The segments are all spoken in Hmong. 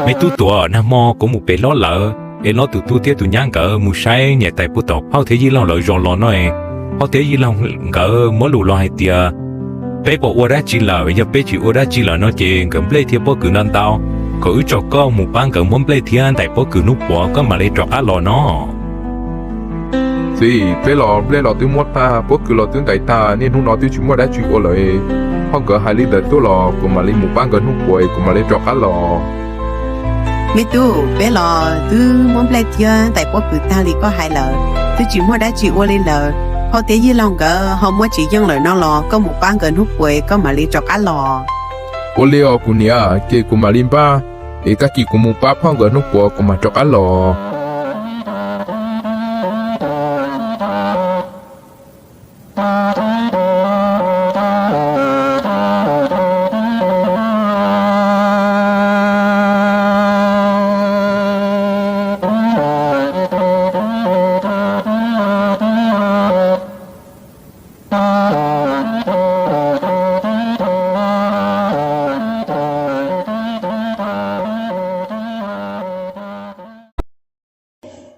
Me tub Tuam, nag hmo kuv mus pem Hlob lawv es Hlob tus tub thiab tus nyab nkawd mus saib niam tais puag tom Phauj thiab Yij Laug lawv zos los no es, Phauj thiab Yij Laug nkawd muab lus los hais tias peb puas ua dab tsi lawm, yog peb tsis ua dab tsi lawm no ces nkawd nplej thiab pob kws ntau ntau, kom wb tso koj mus pab nkawd muab nplej thiab ntais pob kws hnub puav koj mam li rov qab los no. Txiv, peb los nplej los twb muab tag, pob kws los twb ntais tag, niaj hnub no twb tsis muaj dab tsi ua lawm. Phauj nkawd hais li ntawd tuaj los kuv mam li mus pab nkawd hnub puav kuv mam li rov qab los. Me tub, peb los twb muab nplej thiab ntais pob kws tag li koj hais lawm, twb tsis muaj dab tsi ua li lawm. Phauj thiab Yij Laug nkawd ho muab tsis yeej lawm no los koj mus pab nkawd hnub puav koj mam li rov qab los. Ua li os kuv niam, ces kuv mam li npaj, es tag kis kuv mus pab Phauj nkawd hnub puav kuv mam rov qab los.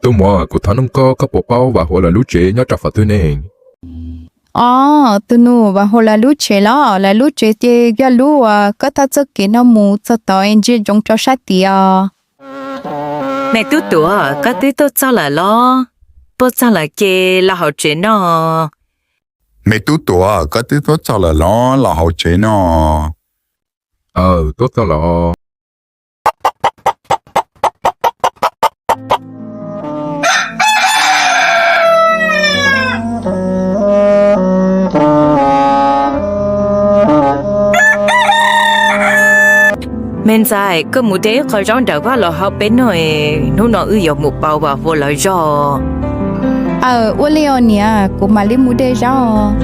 Tus muam, kuv thov nug koj, koj puas paub Vam Huas lawv lub tsev nyob rau qhov twg ne? Os, tus nus, Vam Huas lawv lub tsev los lawv lub tsev ces yog lub uas koj taug txoj kev no mus txog tod es ntsia ntsoov rau sab tid os. Me tub Tuam, koj twb tuaj txog lawm los? Tuaj txog lawm ces los hauv tsev no. Me tub Tuam, koj twb tuaj txog lawm los? Los hauv tsev no. Aw, tuaj txog lawm. Me ntxhais, koj mus de ib qho zaub nram vaj los hau peb noj, hnub no wb yuav mus pauv Vam Huas lawv zog. Aw, ua li os niam, kuv mam li mus de zaub.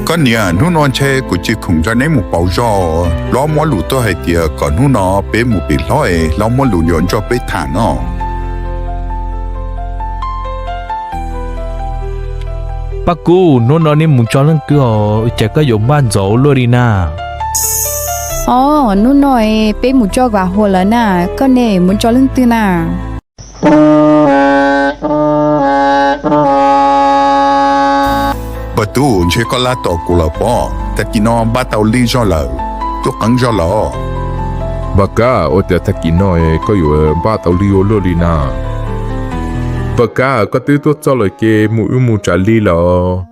Koj niam, hnub no ntshe kuv tsis khoom nrog neb mus pauv zog. Hlob muab lus tuaj hais tias kom hnub no peb mus pem Hlob es Hlob muab lus yuav nrog peb tham no. Paj Kub, hnub no nej mus tso leej twg os, cas koj yuav npaj ntxov luaj li na? Os, hnub no peb mus tso Vam Huas lawv na, koj ne mus tso leej twg na? Paj Tub, ntshe koj laj tom kuv lawm pob, tag kis no npaj tau li zog lawm, tuaj qeeb zog lawm. Paj Kab, ua cas tag kis no koj yuav npaj tau li ua luaj li na? Paj Kab, koj twb tuaj txog lawm ces mus wb mus tsav li lawm.